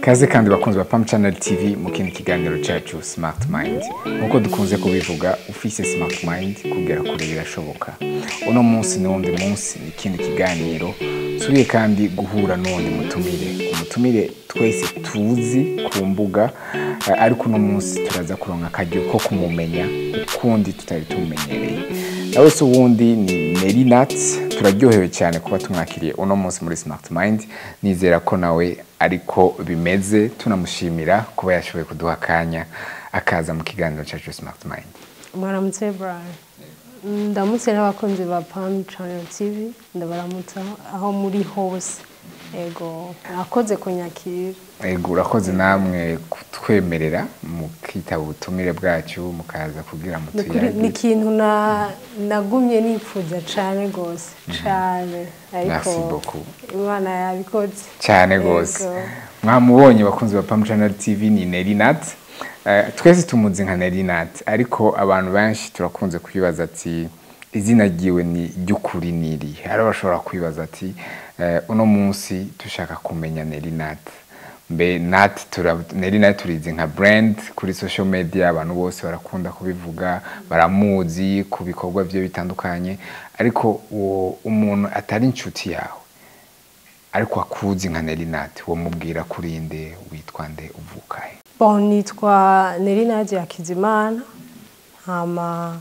Kaze kandi bakunzi ba Pam Channel TV mu kindi kiganiro cyacu Smart Mind. Nkuko dukunze kubivuga, ufise Smart Mind kugera kure birashoboka. Uno munsi n'uwundi munsi ni ikindi kiganiro subiye kandi guhura n'uwundi mutumire, umutumire twese tuzi ku mbuga, ariko uno munsi turaza kuronka akaryo ko kumumenya ukundi tutari tumumenyereye. Nawe se uwundi ni Nelly Nat. Turaryohewe cyane kuba tumwakiriye uno munsi muri Smart Mind. Nizera ko nawe ariko bimeze, tunamushimira kuba yashoboye kuduha akanya akaza mu kiganiro cyacu Smart Mind. Mwaramutse Brian, ndamutse n'abakunzi ba Pam Channel TV, ndabaramutsa aho muri hose. Ego, mwakoze kunyakira. Ego, urakoze namwe kutwemerera mukitaba ubutumire bwacu mukaza kugira Ni ukuri, ni mutuyagire. ikintu nagumye nifuza cane gose cane, ariko Merci beaucoup. Imana yabikoze. Cyane gose. Ego. Mwamubonye bakunzi ba Pam Channel TV, ni Nelly Nat. Twese tumuzi nka Nelly Nat, ariko abantu benshi turakunze kwibaza ati izina ryiwe ni ry'ukuri niri. Hari abashobora kwibaza ati uno munsi dushaka kumenya Nelly Nat. Mbe Nat Nelly Nat turizi nka brand kuri social media, abantu bose barakunda kubivuga, baramuzi ku bikorwa bye bitandukanye, ariko uwo umuntu atari inshuti yawe ariko akuzi nka Nelly Nat, wo mubwira kuri nde, witwa nde, uvuka he? Bon, nitwa Nelly Nadia Hakizimana, hama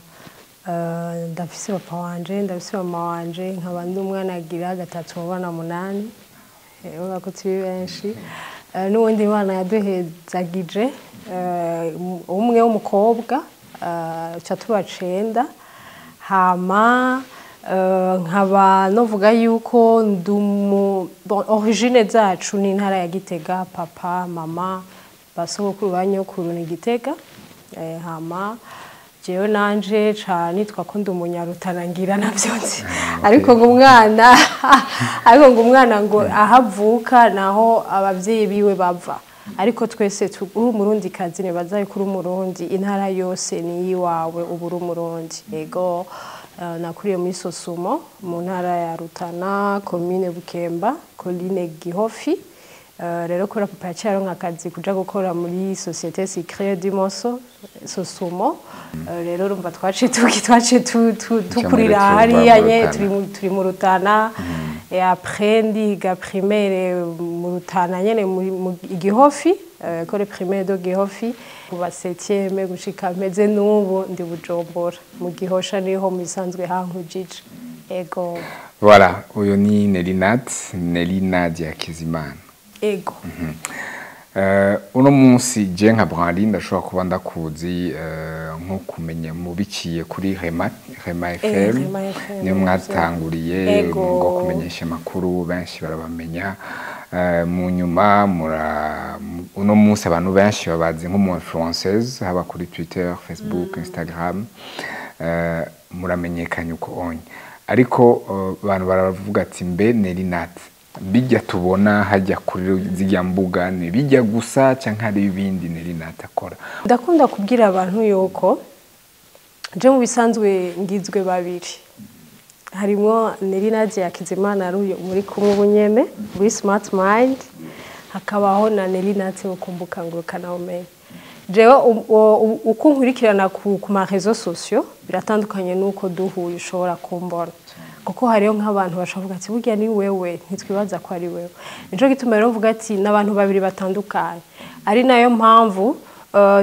ndafise papa wanje, ndafise mama wanje, nkaba ndi umwana agira gatatu mu bana munani. Urabona ko turi benshi. N'uwundi Imana yaduhezagije umwe w'umukobwa, ca tuba cenda. Hama nkaba novuga yuko ndumu, bon, origine zacu ni intara ya Gitega, papa, mama, basogokuru, ba nyokuru ni Gitega. Hama jewe nanje ca nitwa ko ndi Umunyarutana, ngira navyo nzi, ariko ngo umwana ngo aho avuka naho abavyeyi biwe bava, ariko twese uri Umurundi kazi, nibaza yuko uri Umurundi, intara yose ni iyiwawe, uba uri Umurundi. Ego, nakuriye muri Sosumo mu ntara ya Rutana, komine Bukemba, colline Gihofi. Rero kubera papa yaciye aronka akazi kuja gukora muri Société Sucrière du Moso Sosumo, rero urumva twaciye tukurira muri hariya Rutana. Nye turi mu Rutana. Et après ndiga primaire mu Rutana nyene mu Igihofi, école primaire de Gihofi, kuva 7e gushika meze n'ubu ndi Bujumbura mu Gihosha, niho mu bisanzwe hankujije. Ego. Voilà, uyu ni Nelly Nat, Nelly Nadia Hakizimana. Ego. Uno munsi je nka Branly ndashobora kuba ndakuzi nko kumenya mu biciye kuri Rema FM. Rema FM, niyo mwatanguriye ngo kumenyesha amakuru, benshi barabamenya. Mu nyuma uno munsi abantu benshi babazi nk'umu influenceuse, haba kuri Twitter, Facebook, Instagram, muramenyekanye uko onye, ariko abantu baravuga ati mbe Nelly Nat bijya tubona hajya kuri zirya mbuga ni bijya gusa canke hari ibindi Nelly Nat akora? Ndakunda kubwira abantu yuko je mu bisanzwe ngizwe babiri, harimwo Nelly Nadia Hakizimana ari uyu muri kumwe ubu nyene muri Smart Mind, hakabaho na Nelly Nat wo kumbuka ngurukana bumenyi. Jewe uko nkurikirana ku ma réseaux sociaux biratandukanye n'uko duhuye ushobora kumbona, kuko hariho nk'abantu bashobora kuvuga ati burya ni wewe, ntitwibaza ko ari wewe. Nico gituma rero mvuga ati n'abantu babiri batandukanye, ari nayo mpamvu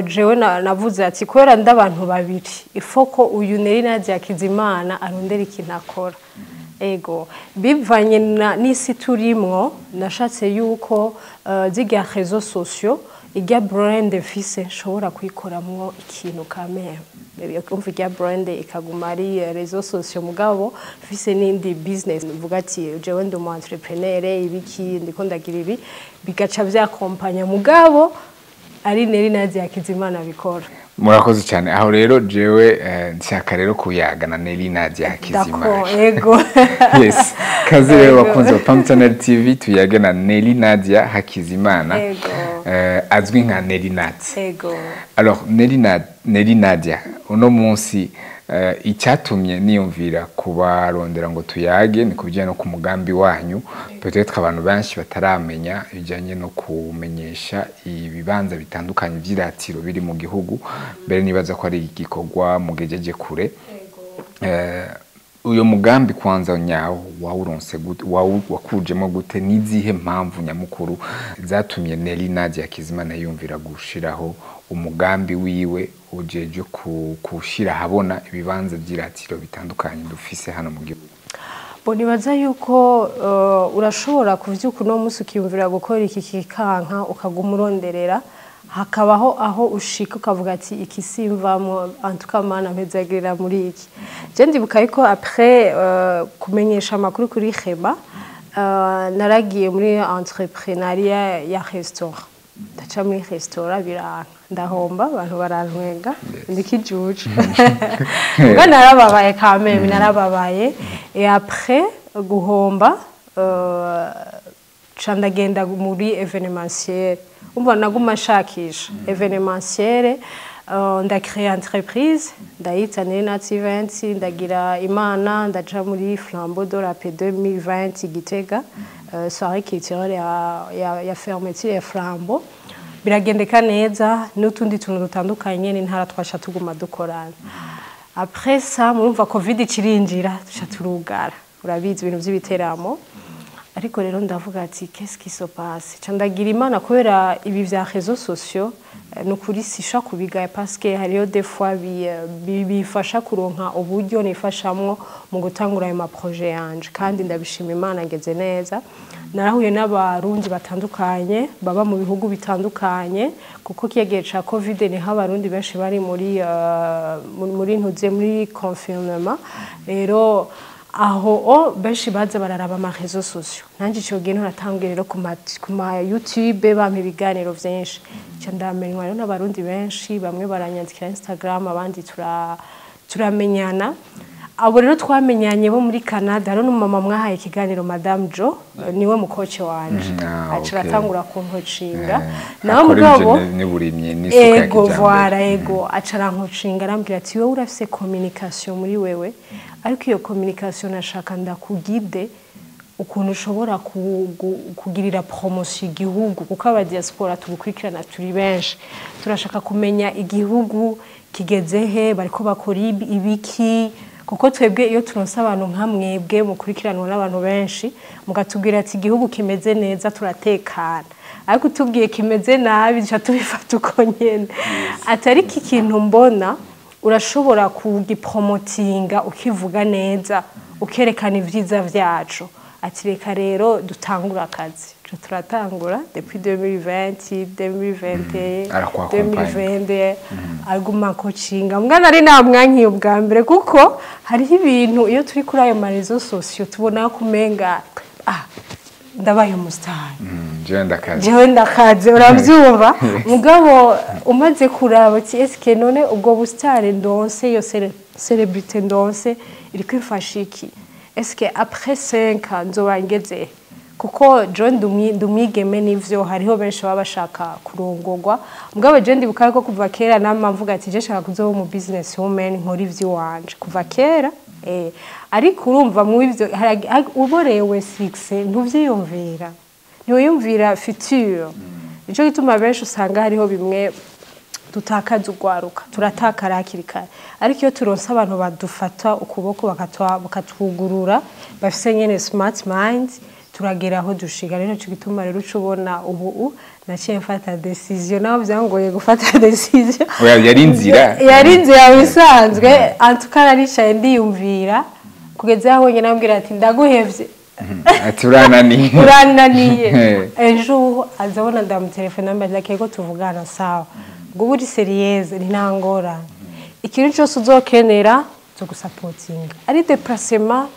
jewe navuze ati kubera ndabantu babiri ifoko uyu Nelly Nadia Hakizimana arondera ikintu akora. Ego, bivanye n'isi turimwo, nashatse yuko zirya réseaux sociaux, irya brand mfise, nshobora kuyikoramwo ikintu kamere. Umva, irya brand ikaguma ari réseaux sociaux, mugabo mfise n'indi business, mvuga ati jewe ndi umu entrepreneur, ibiki ndiko ndagira ibi, bigaca vyakompanya, mugabo ari Nelly Nadia Hakizimana bikora. Murakoze cyane. Aho rero jewe nshaka rero kuyaga na Nelly Nadia Hakizimana. D'accord, ego. Yes, kaze rero. Ego. Bakunzi ba Pam Channel TV, tuyage na Nelly Nadia Hakizimana, azwi nka Nelly Nat. Ego. Alors Nelly Nadia, uno munsi Icyatumye niyumvira kubarondera ngo tuyage ni kubijyanye no ku mugambi wanyu, peut-être abantu benshi bataramenya, ibijyanye no kumenyesha ibibanza bitandukanye by'iratiro biri mu gihugu. Mbere nibaza ko ari igikorwa mugejeje kure. Uyo mugambi kwanza nyawo wawuronse gute, wakujemo gute, n'izihe mpamvu nyamukuru zatumye Nelly Nadia Hakizimana yumvira gushiraho umugambi wiwe ujeje kushira habona ibibanza by'iratiro bitandukanye dufise hano mu gihugu? Bo nibaza yuko urashobora kuvyuka uno munsi ukiyumvira gukora iki kikanka, ukaguma uronderera, hakabaho aho ushika ukavuga ati iki simvamwo, en tout cas Mana mpezagirira muri iki. Je ndibuka yuko après kumenyesha amakuru kuri Khema, naragiye muri entrepreneuriat ya restaurant, ndaca muri restaurant biranka, ndahomba, abantu barantwenga ndikijuju, ubwo narababaye quand même, narababaye. Et après guhomba, ca ndagenda muri événementiel. Umva, naguma nshakisha événementiel, ndacréa entreprise, ndayita Nat Events. Ndagira Imana ndaja muri Flambeau de la Paix 2020 Gitega, soirée culturelle ya fermeture ya Flambeau, biragendeka neza n'utundi tuntu dutandukanye n'intara twasha tuguma dukorana. Après ça, murumva Covid ikirinjira, duca turugara, urabizi ibintu by'ibiteramo. Ariko rero ndavuga ati qu'est-ce qui se passe? Ca ndagira Imana kubera ibi vya réseaux sociaux, ni ukuri sisha kubigaya, parce que hariyo des fois bifasha kuronka uburyo nifashamwo mu gutangura ayo maprojet yanje, kandi ndabishima Imana ngeze neza. Narahuye n'Abarundi batandukanye baba mu bihugu bitandukanye, kuko kiya gihe ca Covid niho Abarundi benshi bari muri ntuze muri confinement. Rero aho o benshi baza bararaba ama réseaux sociaux, nanje ico gihe naratangiye rero ku ma YouTube bampa ibiganiro vyinshi, nca ndamenywa rero n'Abarundi benshi. Bamwe baranyandikira Instagram, abandi turamenyana. Abo rero twamenyanye bo muri Canada, rero n'umumama mwahaye ikiganiro, Madame Jo, niwe mukoce wanje. Ah, aca aratangura kunkocinga nawe. Akora Mugabo ivyo n'uburimyi n'isuka ya ego kijambere. Voilà, ego, aca arankocinga, arambwira ati wowe urafise communication muri wewe, ariko iyo communication nashaka ndakugide ukuntu ushobora kugirira promotion igihugu, kuko aba diaspora tugukurikirana turi benshi, turashaka kumenya igihugu kigeze he, bariko bakora ibiki, kuko twebwe iyo turonse abantu nka mwebwe mukurikiranwa n'abantu benshi, mukatubwira ati igihugu kimeze neza, turatekana, ariko utubwiye kimeze nabi duca tubifata uko nyene. Atari iki kintu mbona urashobora kugipromotinga, ukivuga neza, ukerekana ivyiza vyacu. Ati reka rero dutangura akazi. Tuca turatangura depuis 2020, 2021, Arakwakompanya. 2022, aguma kocinga. Mbwa nari namwankiye ubwa mbere, kuko hariho ibintu iyo turi kuri ayo maréseaux sociaux tubona ko umenga ah, ndabaye umusitari. Jewe ndakaze. Jewe ndakaze, urabyumva. Mugabo umaze kuraba ati eske none ubwo busitari ndonse, iyo célébrité ndonse iri kwifasha iki? Eske après 5 ans nzoba ngeze? Kuko John ndumwigeme, nivyo, hariho benshi baba bashaka kurongorwa, mugabo je ndibuka ko kuva kera nama mvuga ati je shaka kuzoba mu business woman, nkora ivy'iwanje kuva kera. Ariko urumva mu ivyo uborewe succès ntuvyiyumvira, ntiwiyumvira futur. Nico gituma benshi usanga hariho bimwe dutakaza, urwaruka turatakara hakiri kare. Ariko iyo turonse abantu badufata ukuboko, bakatwugurura, bafise nyene smart mind, turagera aho dushiga. Rero nico gituma rero uca ubona ubu naciye mfata décision, naho vyangoye gufata décision. Oya, yari inzira. Yari inzira bisanzwe. En tout cas naricaye ndiyumvira kugeza aho nyine ambwira ati ndaguhevye. Ati urananiye. Urananiye. Ejo azabona ndamutelefona, mbaza ko tuvugana, sawa ngo uba uri sérieuse, ni nta ngorane, ikintu cyose uzokenera tugusapotinga, ari déplacement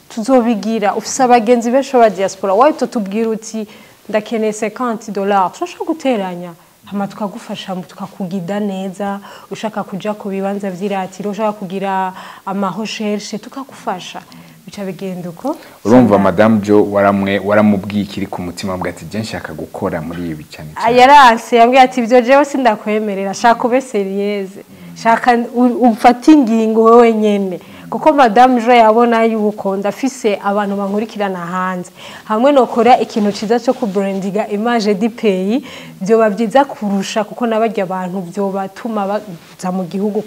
tuzobigira. Ufise abagenzi benshi b'aba diaspora, wawe tutubwira uti ndakeneye $50, turashobora guteranya hama tukagufasha, tukakugida neza. Ushaka kuja ku bibanza vy'iratiro, ushaka kugira ama recherche, tukagufasha, bica bigenda uko. Urumva Madame Jo waramwe waramubwiye ikiri ku mutima, avuga ati je nshaka gukora muri ibi cyane cyane. Yaranse, yambwiye ati ibyo jewe sindakwemerera, shaka ube sérieuse. Shaka ufate ingingo wewe nyene, kuko Madame Jo yabona yuko ndafise abantu bankurikirana hanze, hamwe nokora ikintu ciza cyo kubrandinga image du pays byoba byiza kurusha, kuko nabarya abantu byobatuma baza mu gihugu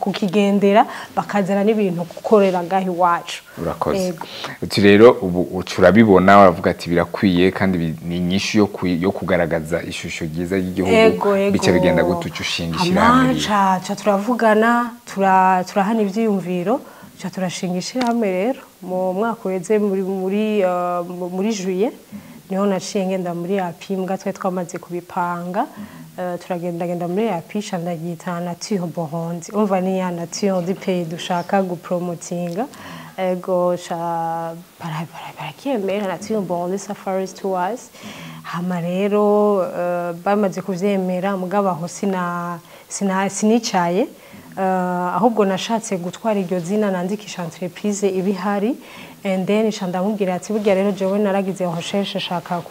kukigendera, bakazana n'ibintu gukorera ngaho iwacu. Urakoze. Yego. Uti rero ubu uca urabibona, uravuga ati birakwiye kandi ni inyishu yo kugaragaza ishusho ryiza ry'igihugu. Ego. Bica bigenda gute, uca ushinga ishyirahamwe Hama rero? ca turavugana, turahana ivyiyumviro, ca turashinga ishirahamwe rero mu mwaka uheze muri juillet. Niho naciye ngenda muri API, mbwa twari twamaze kubipanga. Turagendagenda muri API, ca ndaryita Nature Burundi. Umva, ni ya nature du pays dushaka gupromotinga. Ego, ca bararyemera, Nature Burundi Safaris Tours. Hama rero bamaze kuvyemera, mugabo aho sina sinicaye, ahubwo nashatse gutwara iryo zina, nandikisha entreprise ibihari, and then nca ndamubwira ati burya rero jewe naragize recherche, shaka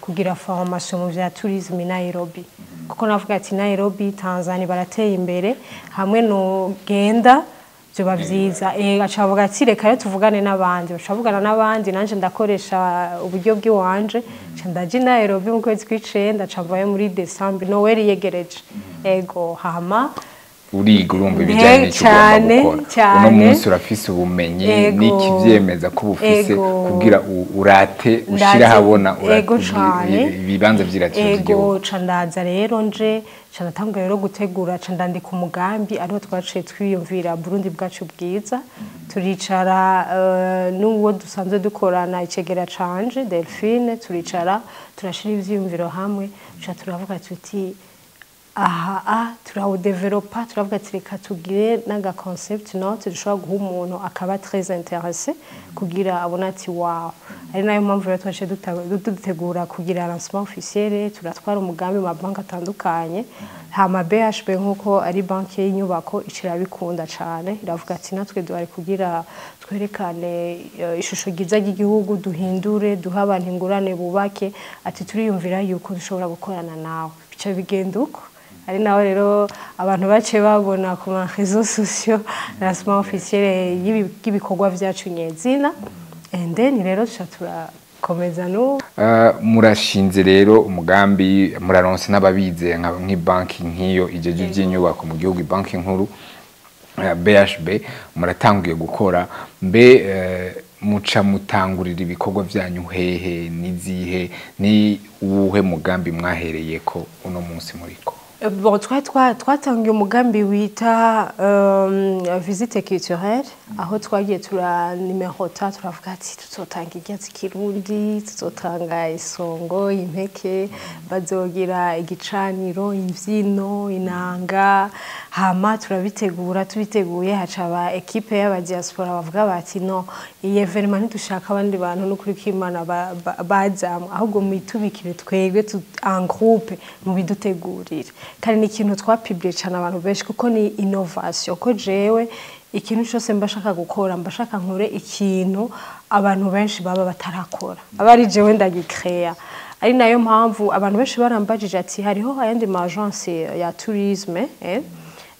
kugira formation mu vya tourisme i Nairobi, kuko navuga ati Nairobi, Tanzania barateye imbere, hamwe no genda vyoba vyiza. Aca avuga ati reka rero tuvugane n'abandi. Baca bavugana n'abandi, nanje ndakoresha uburyo bw'iwanje, nca ndaja i Nairobi mu kwezi kw'icenda, nca mvayo muri December, Noel yegereje. Ego, hama Uriga, urumva ibijyanye n'icyo ugomba gukora. Cyane. Uno munsi urafise ubumenyi n'ikivyemeza ko ubufise kugira urate ushire ahabona, urate ibibanza vy'iratiro vy'igihugu. Ca ndaza rero nje, ca ndatangura rero gutegura, ca ndandika umugambi, ariho twaciye twiyumvira Burundi bwacu bwiza. Turicara n'uwo dusanzwe dukorana, icegera canje Delphine, turicara turashira ivyiyumviro hamwe, ca turavuga tuti aha a turawudevelopa. Turavuga ati reka tugire n'aga concept note dushobora guha umuntu akaba très intéressé, kugira abone ati wow. Ari nayo mpamvu rero twaciye dutegura kugira lancement officiel, turatwara umugambi mu mabanki atandukanye. Hama BHB, nk'uko ari banki y'inyubako, ica irabikunda cane, iravuga ati natwe duhari kugira twerekane ishusho ryiza ry'igihugu, duhindure, duhe abantu ingurane bubake, ati turiyumvira yuko dushobora gukorana nawe. Bica bigenda uko. Ari naho rero abantu bace babona ku ma réseaux sociaux lancement officiel y'ibikorwa vyacu nyezina, and then rero tuca turakomeza n'ubu. Murashinze rero umugambi, muraronse n'ababize nk'ibanki nk'iyo ijeje iby'inyubako mu gihugu, banki nkuru, BHB. Muratanguye gukora. Mbe muca mutangurira ibikorwa byanyu hehe, nizihe, ni uwuhe mugambi mwahereyeko uno munsi muriko? Bon, twatangiye umugambi wita visite culturelle, aho twagiye turanimerota, turavuga ati tuzotanga indya z'ikirundi, tuzotanga isongo, impeke, bazogira igicaniro, imbyino, inanga. Hama turabitegura, tubiteguye hacaba équipe y'abadiaspora bavuga bati no, iyi événement ntidushaka abandi bantu, n'ukuri kw'Imana bazamwe, ahubwo mwitubikire twebwe en groupe mubidutegurire. Kandi ni ikintu twapubliye cyane abantu benshi, kuko ni innovation, ko jewe ikintu cyose mba shaka gukora, mba shaka nkore ikintu abantu benshi baba batarakora, aba ari jewe ndagikreya. Ari nayo mpamvu abantu benshi barambajije ati hariho ayandi ma agence ya tourisme,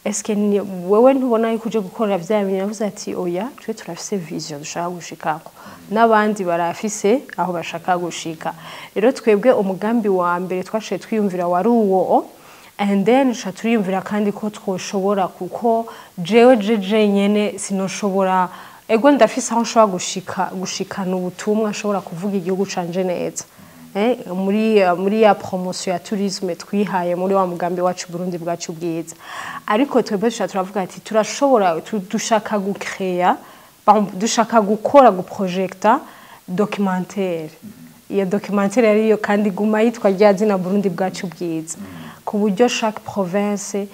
eske ni wewe ntubona yuko uje gukora vya bintu? Yavuze ati oya, twe turafise vision dushaka gushikako, n'abandi barafise aho bashaka gushika. Rero twebwe umugambi wa mbere twaciye twiyumvira wari uwo, and then ca turiyumvira kandi ko twoshobora, kuko jewe jeje nyene sinoshobora. Ego, ndafise aho nshobora gushika, gushikana ubutumwa, nshobora kuvuga igihugu canje neza muri ya promotion ya tourisme twihaye muri wa mugambi wacu Burundi bwacu bwiza. Ariko twebwe tuca turavuga ati turashobora dushaka gucrea, dushaka gukora, guprojecta documentaire. Iyo documentaire ariyo kandi iguma yitwa rya zina Burundi bwacu bwiza, ku buryo chaque province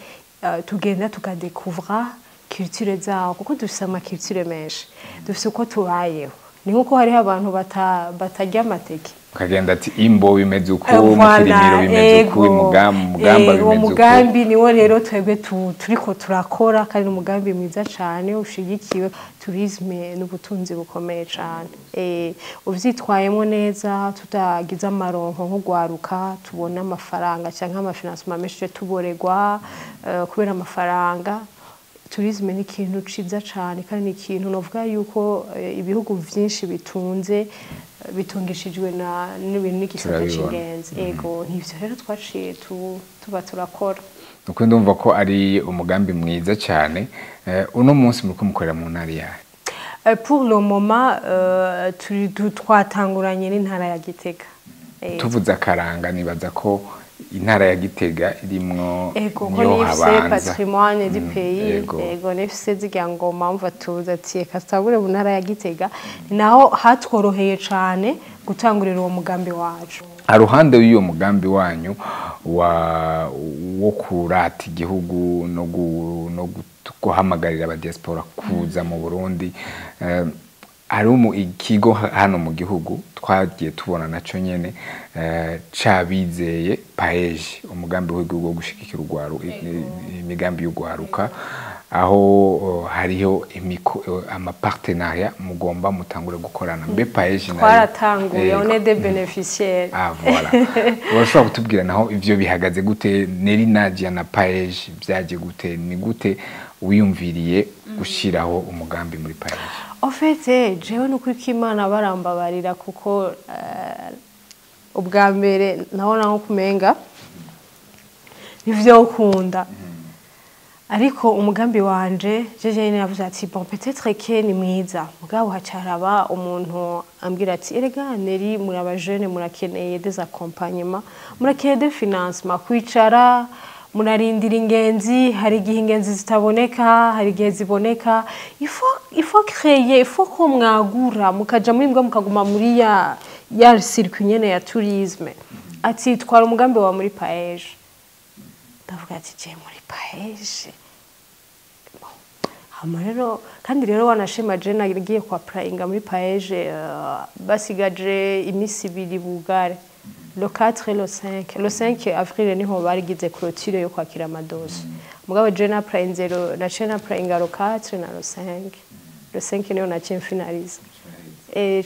tugenda tukadekuvra culture zaho, kuko dufise ama culture menshi, dufise uko tubayeho. Ni nkuko hariho abantu batarya amateke. Ukagenda ati Imbo bimeze uku, mu Kirimiro bimeze uku, Mugamba bimeze uwo uku. Mugambi niwo rero twebwe turiko turakora, kandi umugambi mwiza cane ushigikiwe. Tourisme n'ubutunzi bukomeye cane. Uvyitwayemo neza, tutagize amaronko nk'ugwaruka, tubona amafaranga canke ama financement menshi, tuboregwa kubera amafaranga. Tourisme ni ikintu ciza cane, kandi ni ikintu novuga yuko ibihugu vyinshi bitunze bitungishijwe na n'ibintu n'igisata Turabibona. c'ingenzi. Ego, nivyo rero twaciye tuba turakora. Nuko ndumva ko ari umugambi mwiza cyane. Uno munsi muriko mukorera mu ntara yahe? Pour le moment, twatanguranye n'intara ya Gitega. Tuvuze akaranga, nibaza ko intara ya Gitega irimwo Ego, ko niyo nifise habanza patrimoine du pays. Ego. Ego, nifise zirya ngoma. Mva tuza ati reka tutangure mu ntara ya Gitega, ni naho hatworoheye cane gutangurira uwo mugambi wacu. Haruhande y'uyo mugambi wanyu wo kurata igihugu no guhamagarira aba diaspora kuza mu Burundi, hari ikigo hano mu gihugu twagiye tubona naco nyene cabizeye, PAEEJ, umugambi w'igihugu wo gushigikira imigambi y'ugwaruka, aho hariho ama partenariat mugomba mutangure gukorana. Mbe PAEEJ nayo? Twaratanguye. Ego. On est des bénéficiaires. Ah voilà. Urashobora kutubwira naho ivyo bihagaze gute? Neri Nadia na PAEEJ byaje gute? Ni gute wiyumviriye gushiraho umugambi muri PAEEJ? En fait, jewe nukuri ko Imana barambabarira, kuko ubwa mbere nabona nko kumenga nivyo ukunda, ariko umugambi wanje jeje nyene navuze ati bon, peut-être que ni mwiza, mugabo hacaraba umuntu ambwira ati erega Neri, muri abajene murakeneye des accompagnements, murakeneye des financements. Kwicara murarindira ingenzi, hari igihe ingenzi zitaboneka, hari igihe ziboneka. Il faut créer, il faut ko mwagura, mukaja muri mbwa, mukaguma muri ya circuit nyene ya tourisme. Ati twara umugambi wa muri PAEEJ. Ndavuga ati je muri PAEEJ? Hama rero kandi rero wanashima, je nagiye kwa applyinga muri PAEEJ basigaje imisi 2 bugare, le 4 et le 5. Le 5 avril niho barigize clôture yo kwakira ama dossiers. Mugabo je na applyinze, naciye na applyinga le 4 na le 5. Le 5 niho naciye finalize.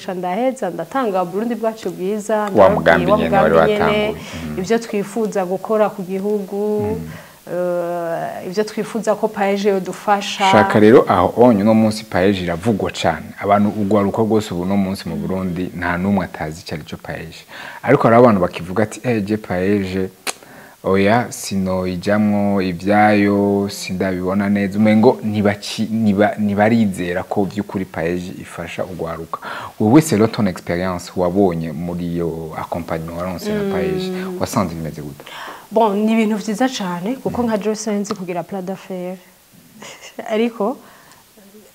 Ca ndaheza ndatanga Burundi bwacu bwiza. Wa Ndababwiye mugambi wa nyene wari mugambi nyene, watanguye. Ibyo twifuza gukora ku gihugu, ibyo twifuza ko PAEEJ yodufasha. Shaka rero aho onye uno munsi PAEEJ iravugwa cane. Abantu, ugwaruka rwose ubu no munsi mu Burundi nta numwe atazi icyo ari cyo PAEEJ, ariko hari abantu bakivuga ati je PAEEJ oya, sinoyijamwo, ibyayo sindabibona neza, umengo ntibarizera ko by'ukuri PAEEJ ifasha ugwaruka. Wowe, selon ton expérience wabonye muri iyo accompagnement waronse na PAEEJ, wasanze bimeze gute? Bon, ni ibintu vyiza cane, kuko nka jewe nzi kugira plan d'affaires, ariko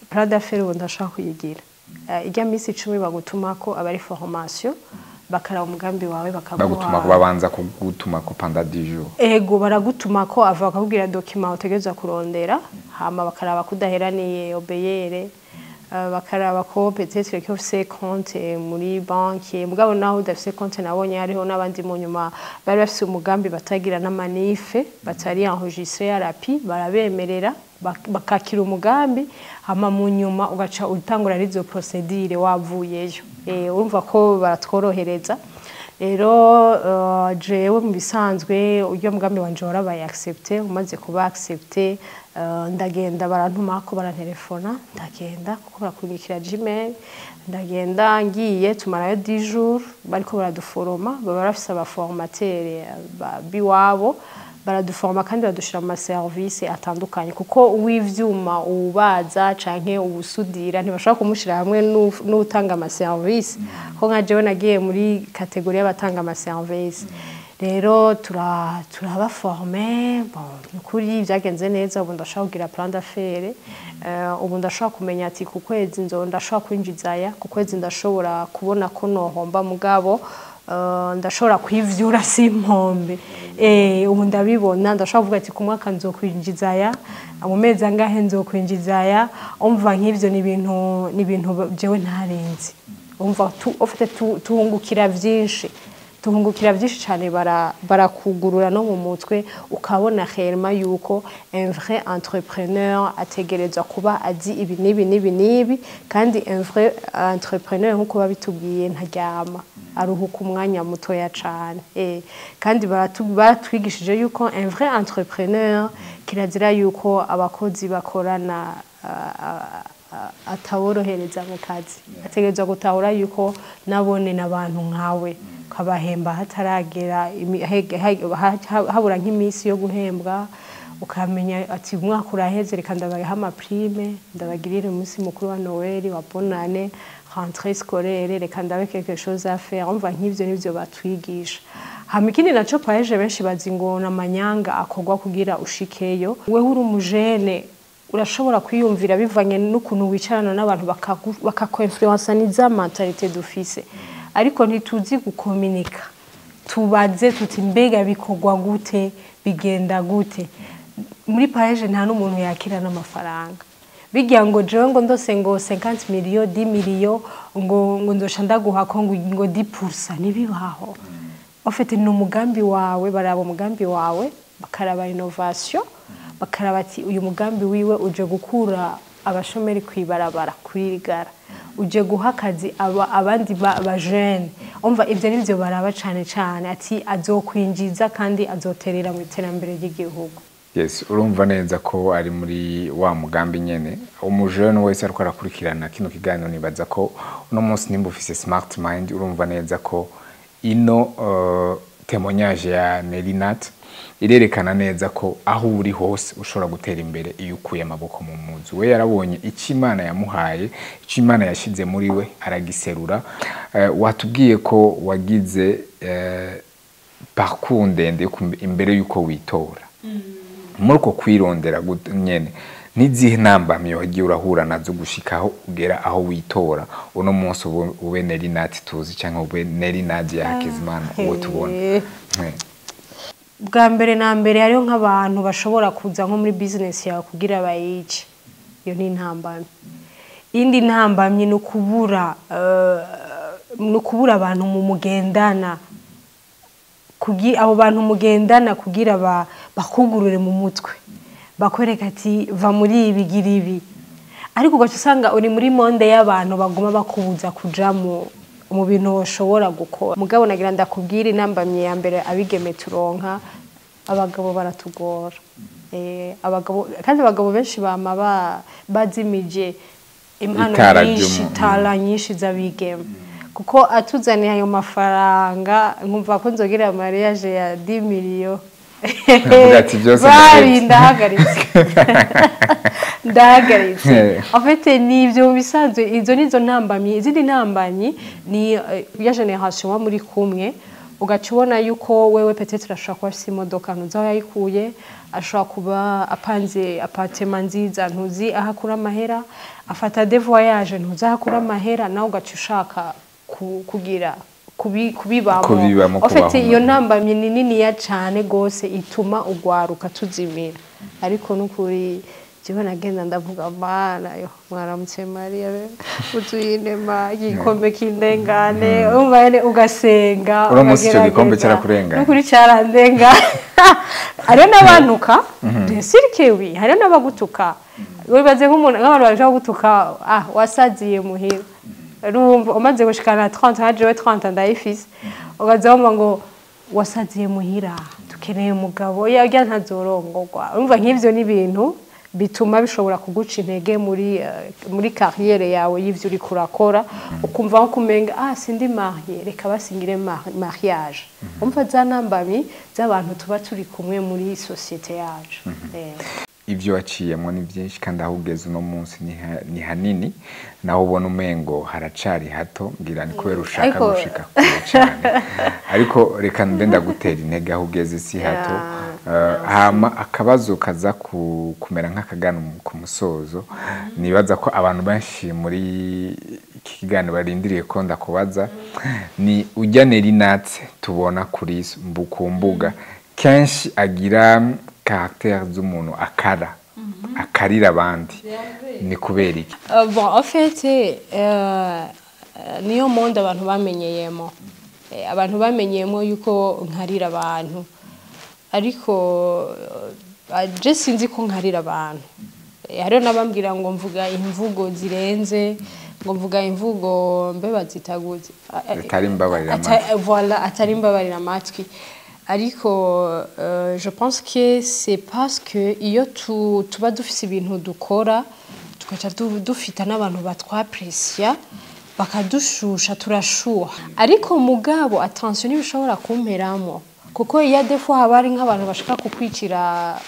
plan d'affaires ubu ndashaka kuyigira. Ijya minsi 10 bagutumako aba ari formation, bakaraba umugambi wawe, Bagutuma bakaguha. Babanza kugutuma ko pendant 10 jours? Ego, baragutuma ko ava bakakubwira document utegerezwa kurondera, hama bakaraba ko udaheraniye OBR, bakaraba ko peut-être ko ufise compte muri banki. Mugabo naho udafise compte, nabonye hariho n'abandi mu nyuma bari bafise umugambi batagira n'ama NIF, batari enregistré à l'API, barabemerera bakakira umugambi, hama mu nyuma ugaca utangura arizo procédure wavuyeyo. Urumva ko baratworohereza rero. Jewe mu bisanzwe uryo mugambi wanje warabaye accepté. Umaze kuba accepté, ndagenda, barantumako, barantelefona, ndagenda kuko barakurikira Gmail. Ndagenda, ngiye tumarayo 10 jours bariko baraduforoma. Baba bafise aba formateurs biwabo, baraduforoma kandi badushira mu ma service atandukanye, kuko uw'ivyuma, ubaza canke uwusudira ntibashobora kumushira hamwe n'utanga ama service. Ko nka jewe nagiye muri catégorie y'abatanga ama service. Rero turabaforme. Bon, nukuri byagenze neza. Ubu ndashobora kugira plan d'affaires. Ubu ndashobora kumenya ati ku kwezi ndashobora kwinjiza aya, ku kwezi ndashobora kubona ko nohomba, mugabo ndashobora kwivyura simpombe. Ubu ndabibona, ndashobora kuvuga ati ku mwaka nzokwinjiza aya, mu mezi angahe nzokwinjiza aya. Umva, nk'ivyo ni ibintu jewe ntarenze. Umva, ufite tuhungukira vyinshi cyane. Barakugurura no mu mutwe, ukabona réellement yuko un vrai entrepreneur ategerezwa kuba azi ibi n'ibi n'ibi n'ibi. Kandi un vrai entrepreneur, nk'uko babitubwiye, ntaryama, aruhuka umwanya mutoya cyane. Kandi baratwigishije yuko un vrai entrepreneur kirazira yuko abakozi bakorana ataborohereza mu kazi. Ategerezwa gutahura yuko nabone n'abantu nkawe, ukabahemba hataragera, habura nk'iminsi yo guhembwa, ukamenya ati umwaka uraheze, reka ndabaha ama prime, ndabagirire umunsi mukuru wa Noël, wa Bonane, rentrée scolaire, reka ndabe quelque chose à faire. Umva, nk'ivyo nivyo batwigisha. Hama ikindi naco, PAEEJ benshi bazi ngo n'amanyanga akorwa kugira ushikeyo. Wewe uri umujene, urashobora kwiyumvira bivanye n'ukuntu wicarana n'abantu bakakwinfluensa. Ni za mentalité dufise, ariko ntituzi gukominika. Tubaze tuti: "Mbega bikorwa gute? Bigenda gute?" Muri PAEEJ nta n'umuntu yakira n'amafaranga bigira ngo jewe ngo ndose ngo 50 millions, 10 millions, ngo ndosha ndaguha ko ngo 10%. Ntibibaho. En fait, ni umugambi wawe, baraba umugambi wawe, bakaraba innovation, bakaraba ati uyu mugambi wiwe uje gukura abashomeri kwibarabara, kwirigara, uje guha akazi abandi ba jeune. Umva, ivyo nivyo baraba cane cane, ati azokwinjiza kandi azoterera mu iterambere ry'igihugu. Yes, urumva neza ko ari muri wa mugambi nyene. Umujene wese ariko arakurikirana kino kiganiro, nibaza ko uno munsi nimba ufise smart mind, urumva neza ko ino témoignage ya Nelinat irerekana neza ko aho uri hose ushobora gutera imbere iyo ukuye amaboko mu muzu. We yarabonye icyo Imana yamuhaye, icyo Imana yashize muri we, aragiserura. Watubwiye ko wagize parcours ndende imbere y'uko witora. Muri uko kwirondera nyene, n'izihe ntambamyi wagiye urahura nazo gushikaho ugera aho witora uno munsi, ubu ube Nelinat tuzi, cyangwa ube Nelly Nadia Hakizimana uwo tubona? Bwa mbere na mbere, hariho nk'abantu bashobora kuza nko muri business yawe kugira bayice. Iyo ni intambamyi. Indi ntambamyi ni ukubura abantu mu mugendana, abo bantu mugendana kugira bakugurure mu mutwe, bakwereka ati va muri ibi, gira ibi. Ariko ugaca usanga uri muri monde y'abantu baguma bakubuza kuja mu bintu woshobora gukora. Mugabo nagira ndakubwira, intambamyi ya mbere abigeme turonka, abagabo baratugora. Abagabo, kandi abagabo benshi bama bazimije impano Itara nyinshi, tara nyinshi z'abigeme, kuko atuzaniye ayo mafaranga, nkumva ko nzogira mariage ya 10 millions. Avuga ati byose bari ndahetse. Ndahagaritse, ndahagaritse. En fait, ni ibyo bisanzwe, izo nizo ntambamyi. Izindi ntambamyi ni ya génération wa muri kumwe, ugaca ubona yuko wewe peut-être ashobora kuba afise imodoka, ntuzi aho yayikuye, ashobora kuba apanze appartement nziza, ntuzi aho akura amahera, afata des voyages, ntuzi aho akura amahera. Nawe ugaca ushaka kugira kubibamo. Kubibamo, En fait, kubaho. iyo ntambamyi ni niniya cane gose ituma ugwaruka tuzimira. Ariko nukuri jewe nagenda ndavuga: "Mana yo, mwaramutse Mariya be uzuye inema, igikombe kindengane." Umva nyene, ugasenga. Uno munsi ico gikombe Ukagerageza. Carakurenganye. Nukuri carandenga. Hariho n'abantuka, bien sûr que oui, hariho n'abagutuka. Wibaze nk'umuntu, nk'abantu bashobora gutuka: "Ah, wasaziye muhira." Urumva, umaze gushikana 30, nka jewe 30 ndayifise, ukaza wumva ngo "Wasaziye muhira, dukeneye umugabo, yarya ntazorongorwa." Urumva, nk'ivyo ni ibintu bituma bishobora kuguca intege muri carrière yawe y'ivyo uriko urakora, ukumva nko kumenga: "Ah, sindi marié, reka basingire mariage." Umva, za ntambamyi z'abantu tuba turi kumwe muri société yacu. Ibyo waciyemo ni byinshi, kandi aho ugeze uno munsi ni hanini, naho ubona umengo haracari hato. Ngira ni kubera ushaka gushika kure cyane. Ariko reka mbe ndagutera intege, aho ugeze si hato. Hama akabazo kaza kumera nk'akagana ku musozo, nibaza ko abantu benshi muri iki kiganiro barindiriye ko ndakubaza, ni ujya Nelinat tubona kuri ku mbuga kenshi agira caractère z'umuntu akara akarira abandi, ni kubera iki? Bon, en fait, Niyo monde abantu bamenyeyemo. Abantu bamenyeyemo yuko nkarira abantu, ariko je sinzi ko nkarira abantu. Hariho n'abambwira ngo mvuga imvugo zirenze, ngo mvuga imvugo mbe bazitaguze. Zitari imbabarira amatwi. Voilà, atari imbabarira amatwi. Ariko je pense que c'est parce que iyo tuba dufise ibintu dukora, tugaca dufita n'abantu batwaprecia, bakadushusha, turashuha. Ariko mugabo attention, ntibishobora kumperamo, kuko iyo des fois haba hari nk'abantu bashaka kukwicira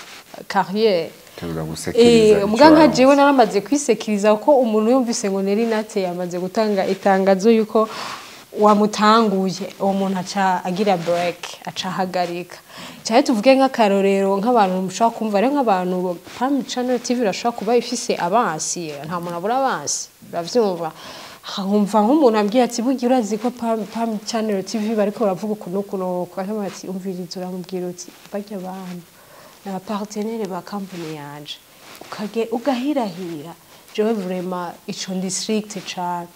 carrière. Tuza gusekiriza. Eh, muga nka jewe naramaze kwisekiriza, kuko umuntu yumvise ngo Nelly Nat yamaze gutanga itangazo yuko wamutanguye, uwo muntu aca agira break, aca ahagarika. Cyane tuvuge nk'akarorero, nk'abantu mushobora kumva rero, nk'abantu Pam Channel TV irashobora kuba ifise abansi, nta muntu abura abansi, uravyumva. Nkumva nk'umuntu ambwiye ati: "Burya urazi ko Pam Channel TV bariko baravuga ukuntu ukuntu?" Ukuntu, ati: "Umviriza, uramubwira uti barya abantu ni aba partenaires ba company yanje." Ukage ugahirahira. Jewe vraiment ico ndi strict cane.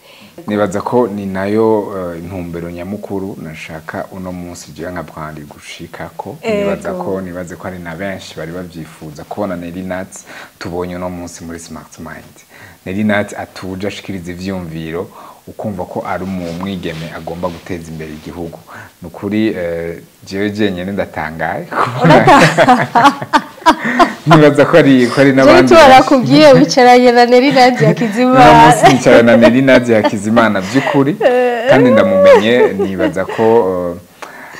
Nibaza ko ni nayo intumbero nyamukuru nashaka uno munsi jewe nka brand gushikako. Nibaza ko nibaze ko ari na benshi bari bavyifuza kubona Nelly Nat tubonye uno munsi muri Smart Mind, Nelly Nat atuje, ashikiriza ivyumviro, ukumva ko ari umwigeme agomba guteza imbere igihugu. Ni ukuri, jewe jenyene ndatangaye nibaza ko ari jewe n'abandi. Tubarakubwiye, wicaranye na Nelly Nadia Uno Hakizimana. munsi nicara na Nelly Nadia Hakizimana by'ukuri, kandi ndamumenye. Nibaza ko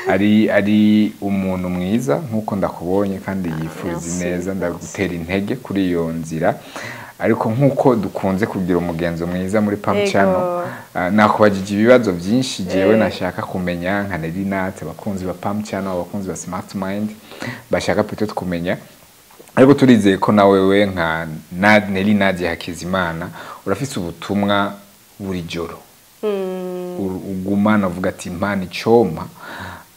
ari umuntu mwiza nk'uko ndakubonye, kandi yifuriza Merci. ineza. Ndagutera intege kuri iyo nzira. Ariko nk'uko dukunze kugira umugenzo mwiza muri Pam Channel, nakubajije ibibazo byinshi jewe nashaka kumenya nka Nelly Nat, abakunzi ba Pam Channel, abakunzi ba Smart Mind bashaka peut-être kumenya. Ariko turizeye ko nawe we nka Nelly Nadia Hakizimana urafise ubutumwa buri joro ugumana uvuga ati: "Impana icompa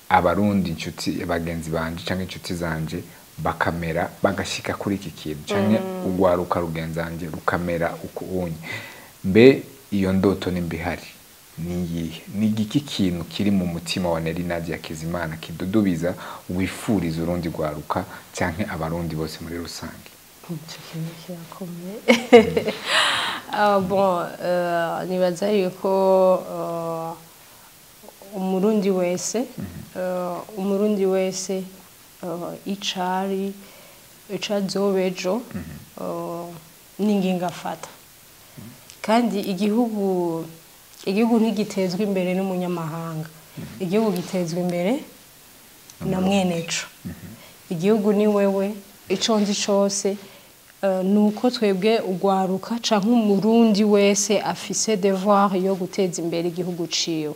Abarundi, inshuti bagenzi banje canke inshuti zanje, bakamera bagashika kuri iki kintu, canke ugwaruka rugenzi rukamera uku unye." Mbe iyo ndoto nimba ihari ni iyihe? Ni igiki kintu kiri mu mutima wa Nelly Nadia Hakizimana kidudubiza, wifuriza urundi rwaruka canke Abarundi bose muri rusange? Ico kintu kirakomeye. Ah, bon, nibaza yuko umurundi wese icari ico azoba ejo n'ingingo afata. Kandi igihugu ntigitezwa imbere n'umunyamahanga, igihugu gitezwa imbere na mweneco. Igihugu ni wewe. Ico nzi cose ni uko twebwe ugwaruka canke Umurundi wese afise devoir yo guteza imbere igihugu ciwe.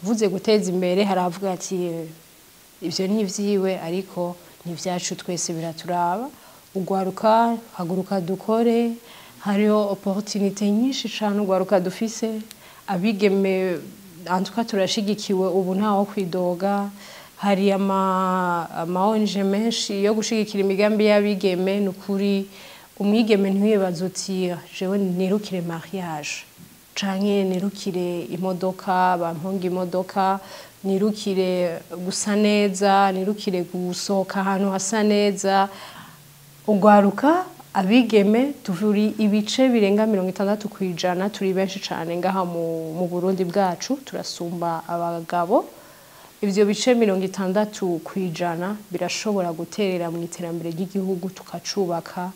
Mvuze guteza imbere, haravuga ati ivyo ni ivyiwe, ariko ni ivyacu twese, biraturaba. Ugwaruka, haguruka dukore. Hariho opportunité nyinshi cane ugwaruka dufise. Abigeme en tout cas turashigikiwe ubu, ntawo kwidoga. Hari ama ONG menshi yo gushigikira imigambi y'abigeme. Ni ukuri, umwigeme ntiwibaze uti: "Jewe nirukire mariage, canke nirukire imodoka, bamponga imodoka, nirukire gusa neza, nirukire gusohoka ahantu hasa neza." Ugwaruka, abigeme turi ibice birenga 60%, turi benshi cane ngaha mu Burundi bwacu, turasumba abagabo. Ivyo bice 60% birashobora guterera mu iterambere ry'igihugu, tukacubaka,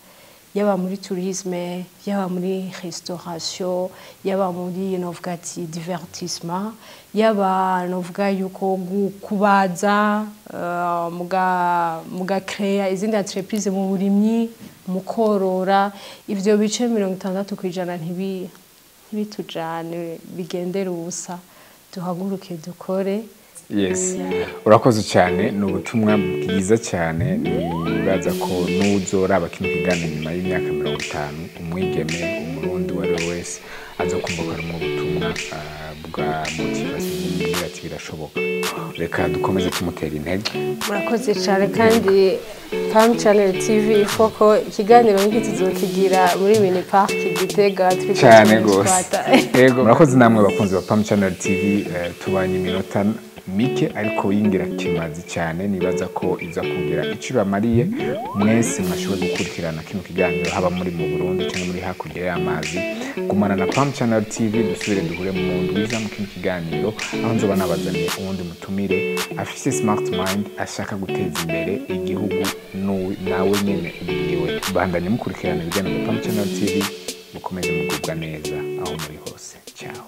yaba muri tourisme, yaba muri restauration, yaba muri novuga ati divertissement, yaba novuga yuko kubaza, muga créer izindi entreprise mu burimyi, mu korora. Ivyo bice 60% ntibitujane bigendere ubusa. Duhaguruke dukore. Yes, urakoze cyane. Ni ubutumwa bwiza cyane. Nibaza ko n'uzoraba kino kiganiro nyuma y'imyaka 50, umwigeme, Umurundi uwo ari we wese, aza kumva ko harimo ubutumwa bwa motivation, bumubwira ati birashoboka. Reka dukomeze tumutera intege. Murakoze cyane. Kandi Pam Channel TV, ifoko ikiganiro nk'iki tuzokigira muri mini park Gitega turiko Cyane rwose. turabitwata. Yego, murakoze namwe bakunzi ba Pam Channel TV. Tubanye iminota mike ariko y'ingirakimazi cyane. Nibaza ko iza kugira icyo ibamariye mwese mwashoboye gukurikirana kino kiganiro, haba muri mu Burundi cyangwa muri hakurya y'amazi. Gumana na Pam Channel TV. Dusubire duhure mu ndwiza mu kino kiganiro, aho nzoba nabazaniye uwundi mutumire afise smart mind, ashaka guteza imbere igihugu nawe nyene ubwiwe. Bandanye mukurikirana ibiganiro bya Pam Channel TV, mukomeze mugubwa neza aho muri hose. Ciao.